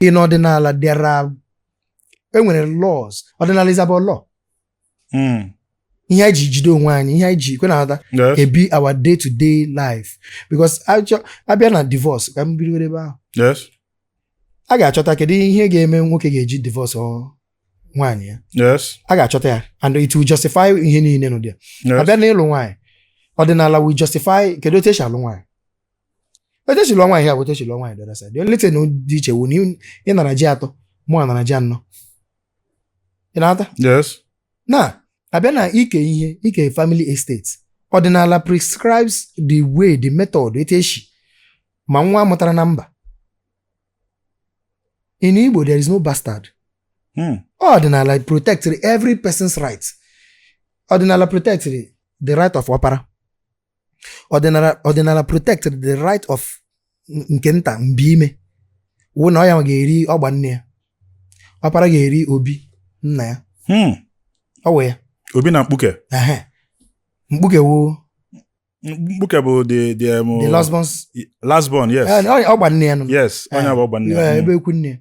In ọdịnala, there are, enwere laws. Ọdịnala is about law. Ihe anyị ji jide onwe anyị, ihe anyị ji kwe na ebi our day to day life, because abịa na divorce, ka m bidoro ebe ahụ, a ga-achọta kedu ihe ga-eme nwoke ga-eji divorce ọ nwaanyị ya. A ga-achọta ya and it will justify ihe niile nọ there. Abịa n'ịlụ nwaanyị, ọdịnala will justify kedu otu esi alụ nwaanyị. Otu esi lụọ nwaanyị ya bụ otu esi lụọ nwaanyị the other side. The only thing dị iche wụ na ị nara ji atọ, mụ anara ji anọ. Ị na-ata? Yes. Na abịa na ike ihe, ike family estate, ọdịnala prescribes the way, the method etu esi ma nwa mụtara na mba. In Igbo, there is no bastard. Ọdịnala protect every person's right. Ọdịnala protect the right of ọpara. Ọdịnala protect the right of nke nta mbi ime wụ na ọ ya ga-eri ọgba nne ya, ọpara ga-eri obi nna ya. Ọ wụ ya. Obi na mkpuke. Ehe. Mkpuke wo. Mkpuke bụ the the last born's last born, yes. Eh, ọgba nne ya nọ. Yes, onye bụ ọgba nne ya. Eh, ebe ekwu nne ya.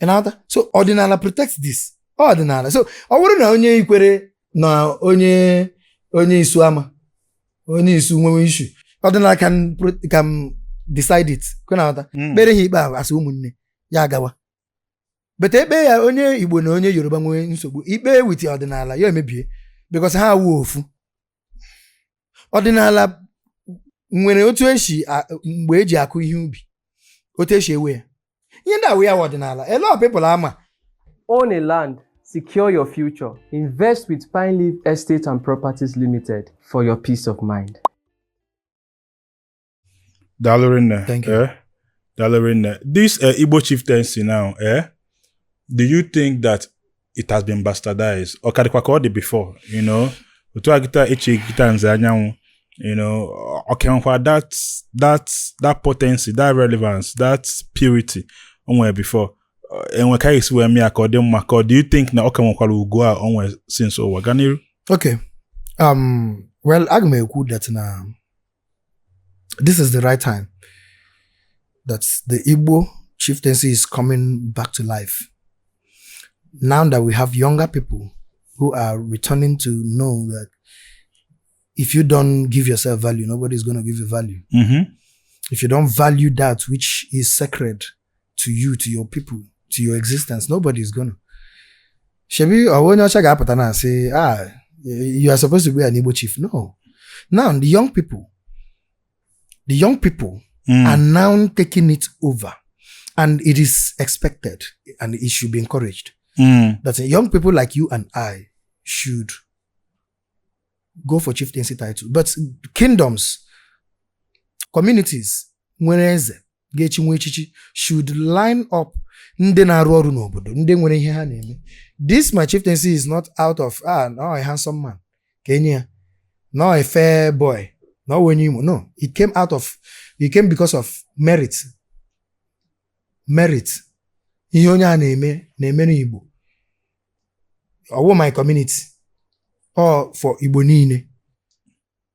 Ị na-aghọta? So ọdịnala protect this ọdịnala. So ọ bụrụ na onye Ikwere na onye Isu ama onye Isu nwewe issue, ọdịnala can decide it. Kwe na-aghọta? Kpere ha ikpe ahụ asị ụmụnne ya agawa bete ekpe ya. Onye Igbo na onye Yoruba nwee nsogbu, ikpe with ọdịnala ya emebie because ha awụ ofu. Ọdịnala nwere otu esi mgbe eji akụ ihe ubi, otu esi ewe ya, ihe ndị awụ ya wụ ọdịnala. A lot of people ama. Own a land, secure your future. Invest with Pine Leaf Estate and Properties Limited for your peace of mind. Daalụ rinne. Thank you. Eh? Daalụ rinne. This Igbo chieftaincy now, eh? Do you think that it has been bastardized? Ọ karịkwa ka ọ dị before? Otu a kịta echi kịta Nze Anyanwụ, ọ ka nwekwa that potency, that relevance, that purity o nwere before? Enwe ka esi wee mee ya ka ọ dị mma, ka ọ do you think na ọ ka nwekwara ugwu a o nwere since ụwa gaa n'iru? Okay. Well, aga m ekwu that na this is the right time that the Igbo chieftaincy is coming back to life. Now that we have younger people who are returning to know that if you don't give yourself value, nobody's going to give you value. If you don't value that which is sacred to you, to your people, to your existence, nobody is gonna. Shebi, ọ onye ọcha ga-apụta na say, "Ah, you are supposed to be an Igbo chief." No. Now, the young people are now taking it over. And it is expected and it should be encouraged that young people like you and I should go for chieftaincy title. But kingdoms, communities nwere eze ga-echi nwe echichi should line up ndị na-arụ ọrụ n'obodo, ndị nwere ihe ha na-eme. This my chieftaincy is not out of, "Ah, no, a handsome man ka enye ya, no, a fair boy, no, onye Imo." No, it came because of merit. Merit. Ihe onye a na-eme na-eme n'Igbo. Ọwụ my community or for Igbo niile.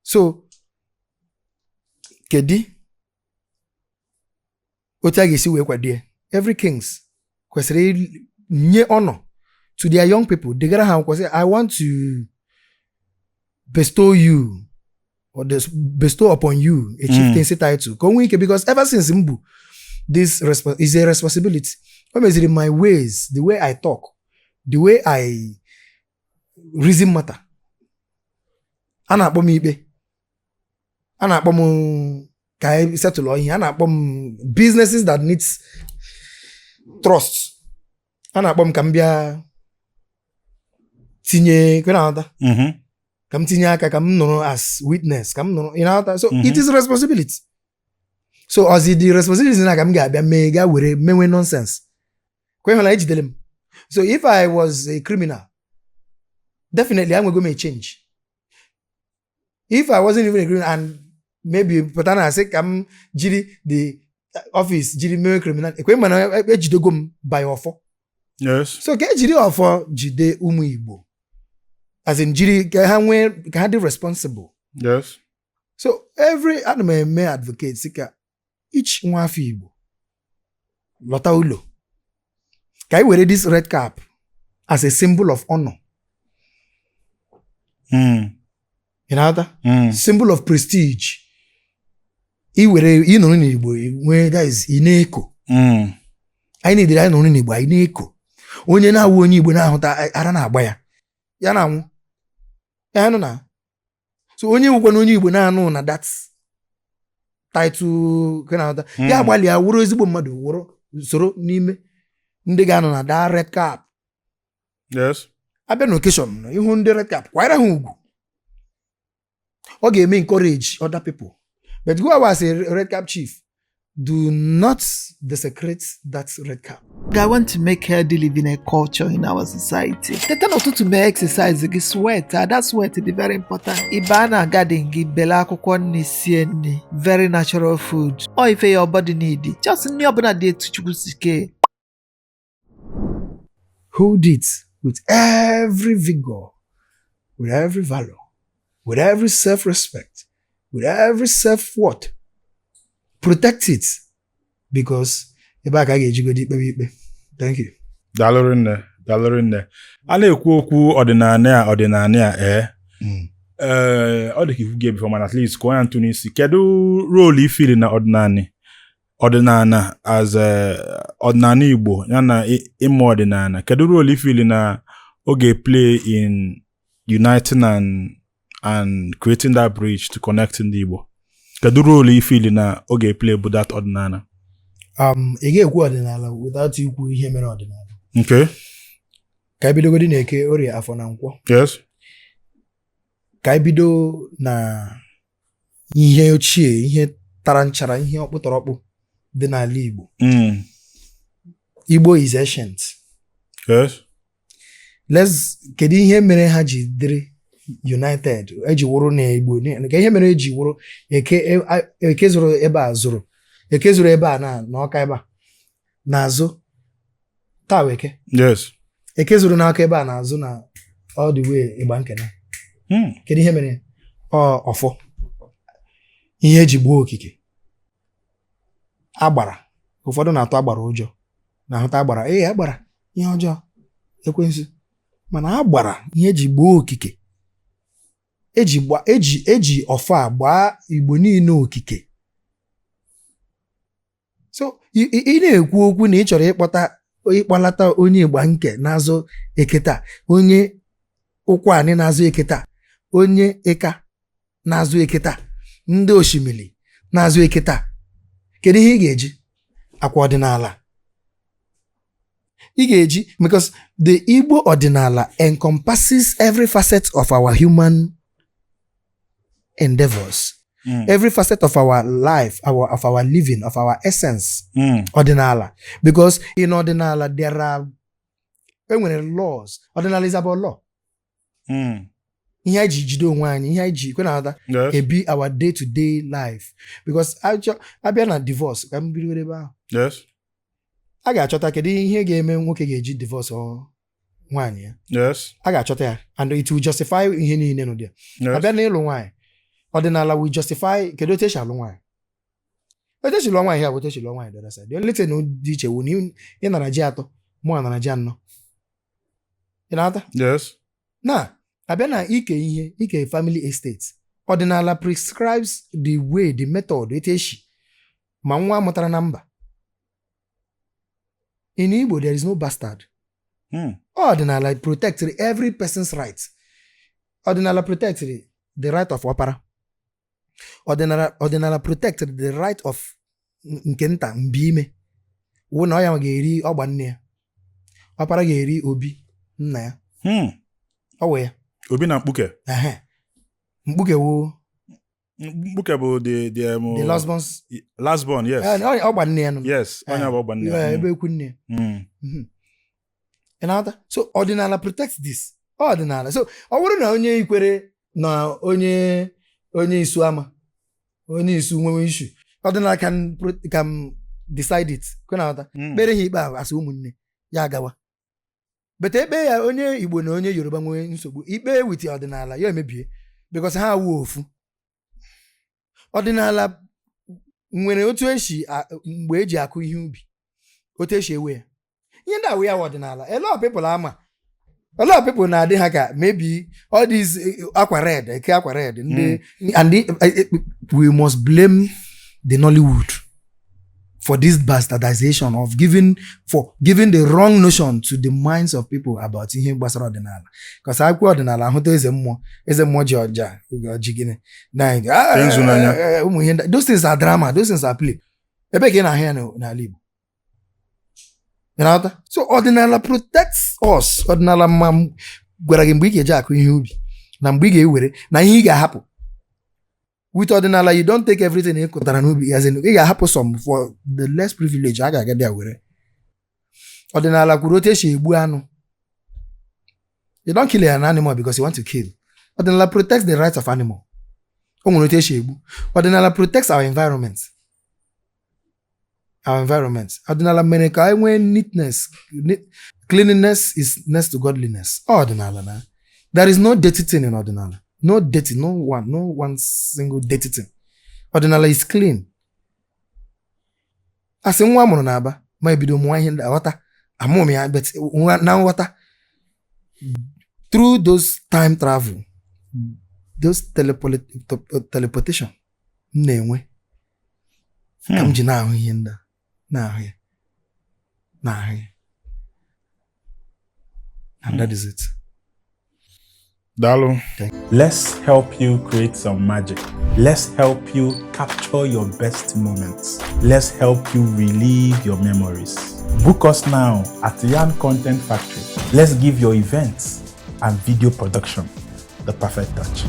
So kedu otu a ga-esi wee kwado ya? Every kings kwesịrị nye honor to their young people, degara ha akwụkwọ sị, "I want to bestow you or bestow upon you a chieftaincy title," ka o nwee ike, because ever since m bụ this is a responsibility, o meziri my ways, the way I talk, the way I reason matter. A na-akpọ m ikpe, a na-akpọ m ka anyị settle ihe, a na-akpọ m businesses that needs trust, a na-akpọ m ka m bịa tinye kwe na-aghọta, ka m tinye aka, ka m nọrọ as witness, ka m nọrọ, ị na-aghọta? So it is responsibility. So ọzi the responsibility na ka m ga-abịa mee gaa were menwe nonsense kwe hụ na ejidere m. So if I was a criminal, definitely enwego m a change. If I wasn't even a criminal and maybe pụta na asị ka m jiri the office jiri mewe criminal, ekwe mana ejidego m by ọfọ. So ka ejiri ọfọ jide ụmụ Igbo, as in jiri ka ha nwee, ka ha dị responsible. So every ana m eme advocate sị ka each nwa afọ Igbo Lọta ụlọ, ka anyị were this red cap as a symbol of honor. Ị na-aghọta? Mm. Symbol of prestige. I were ịnọrọ n'Igbo nwee, that is, ị na-eko. Anyị na-edere anyị nọrọ n'Igbo, anyị na-eko. Onye na-awụ onye Igbo na-ahụta ara na-agba ya, ya na-anwụ ya nụ na. So onye nwekwana onye Igbo na-anụ na that title ka na-ahụta ya, agbalịa wụrụ ezigbo mmadụ, wụrụ soro n'ime ndị ga-anọ na that red cap. Abịa na occasion, ihu ndị red cap, kwanyere ha ugwu. Ọ ga-eme encourage other people. But go as a red cap chief, do not desecrate that red cap. I want to make healthy living a culture in our society. Teta n'ụtụtụ, mee exercise gị, sweat, ada sweat dị very important. Ị baa na garden gị, bele akwụkwọ nri, sie nri, very natural food. Ọ ife your body need. Just nri ọbụla dị etu Chukwu si kee. Hold it with every vigor, with every valor, with every self-respect, with every self-worth. Protect it, because ebe a ka a ga-ejigodi ikpebe ikpe. Thank you. Daalụ nne, daalụ nne. A na-ekwu okwu ọdịnala a, ọdịnala a, ee, ọ dị ka ikwu gị before, mana at least kụọ ya ntụ n'isi. Kedu role i feel na ọdịnala as a ọdịnala Igbo ya na ịmụ ọdịnala, kedu role i feel na ọ ga-play in uniting and creating that bridge to connect ndị Igbo? Kedu role i feel na ọ ga-play bụ that ọdịnala? Ị ga-ekwu ọdịnala without ikwu ihe mere ọdịnala. Ka anyị bidogodi na Eke, Orie, Afọ na Nkwọ. Ka anyị bido na ihe ochie, ihe tara nchara, ihe ọkpụtọrọkpụ dị n'ala Igbo. Igbo is ancient. Let's, kedu ihe mere ha ji dịrị united, eji wụrụ na Igbo? Nke ihe mere eji wụrụ Eke, Eke zụrụ ebe a, zụrụ Eke, zụrụ ebe a na Ọka ebe a n'azụ taa wụ Eke. Eke zụrụ n'aka ebe a n'azụ na all the way ịgba nkene. Kedu ihe mere? Ọ ọfọ, ihe eji gbuo okike agbara. Ụfọdụ na-atụ agbara ụjọ, na-ahụta agbara, ee, agbara ihe ọjọọ, ekwensu, mana agbara ihe eji gbuo okike, eji gba, eji ọfọ a gbaa Igbo niile okike. So ị na-ekwu okwu na ị chọrọ ịkpọta, ịkpọlata onye Igba nke na-azụ Eke taa, onye ụkwụ anị na-azụ Eke taa, onye ịka na-azụ Eke taa, ndị osimiri na-azụ Eke taa, kedu ihe ị ga-eji akwa ọdịnala ị ga-eji? Because the Igbo ọdịnala encompasses every facet of our human endeavors, every facet of our life, our living, of our essence. Ọdịnala, because in ọdịnala there are, enwere laws. Ọdịnala is about law. Ihe anyị ji jide onwe anyị, ihe anyị ji kwe na ebi our day to day life, because abịa na divorce, ka m bido ebe ahụ. A ga-achọta kedu ihe ga-eme nwoke ga-eji divorce ọ nwaanyị ya. A ga-achọta ya, and it will justify ihe niile nọ there. Abịa na ịlụ nwaanyị, ọdịnala will justify kedu otu esi alụ nwaanyị, otu esi lụọ nwaanyị ya bụ otu esi lụọ nwaanyị the other side. The only thing dị iche wụ na ị nara ji atọ, mụ anara ji anọ. Ị na-ata? Yes. Na abịa na ike ihe, ike family estate, ọdịnala prescribes the way, the method etu esi ma nwa mụtara na mba. In Igbo there is no bastard. Ọdịnala protect every person's right. Ọdịnala protect the right of ọpara. Ọdịnala protect the right of nke nta mbi ime wụ na ọ ya ga-eri ọgba nne ya, ọpara ga-eri obi nna ya. Ọ wụ ya. Obi na mkpuke. Ehe. Mkpuke wụ Mkpuke bụ the the last born's Last born, yes. Eh, ọgba nne ya nọ. Yes, onye bụ ọgba nne ya. Eh, ebe ekwu nne ya. Ị na-aghọta? So ọdịnala protect this ọdịnala. So ọ bụrụ na onye Ikwere na onye Isu ama onye Isu nwewe issue, ọdịnala can decide it. Kwe na-aghọta? Kpere ha ikpe ahụ asị ụmụnne ya agawa bete ekpe ya. Onye Igbo na onye Yoruba nwee nsogbu, ikpe with ọdịnala ya emebie, because ha awụ ofu. Ọdịnala nwere otu esi mgbe eji akụ ihe ubi, Otu esi ewe ya, ihe ndị a wee ya wụ ọdịnala. A lot of people ama, a lot of people na-adị ha ka maybe all these akwa red, eke akwa red ndị and we must blame the Nollywood for this bastardization of giving, for giving the wrong notion to the minds of people about ihe gbasara ọdịnala, because akwụkwọ ọdịnala ahụta eze mmụọ, eze mmụọ ji ọja ọjị gịnị na Tee nzu n'anya. Ụmụ ihe ndị, those things are drama, those things are play. Ebe ka ị na-ahụ ya n'ala Igbo? Ị na-aghọta? So ọdịnala protects us. Ọdịnala mma m gwara gị mgbe ị ga-eji akụ ihe ubi na mgbe ị ga-ewere na ihe ị ga-ahapụ. With ọdịnala, you don't take everything ị kụtara n'ubi, as in, ị ga-ahapụ some for the less privilege a ga-aga there were. Ọdịnala kwuru otu esi egbu anụ. You don't kill an animal because you want to kill. Ọdịnala protects the rights of animal. O nwere otu esi egbu. Ọdịnala protects our environment, our environment. Ọdịnala mere ka anyị nwee neatness. Cleanliness is next to godliness. Ọ ọdịnala na there is no dirty thing in ọdịnala, no dirty, no one, no one single dirty thing. Ọdịnala is clean. Asị nwa mụrụ n'Aba ma ebido mụọ ihe ndị aghọta amụ m ya, but na nghọta through those time travel, those teleportation m na-enwe ka m ji na-ahụ ihe ndị a, na-ahụ ya, na-ahụ ya, and that is it. Daalụ. Let's help you create some magic. Let's help you capture your best moments. Let's help you relive your memories. Book us now at Yarn Content Factory. Let's give your events and video production the perfect touch.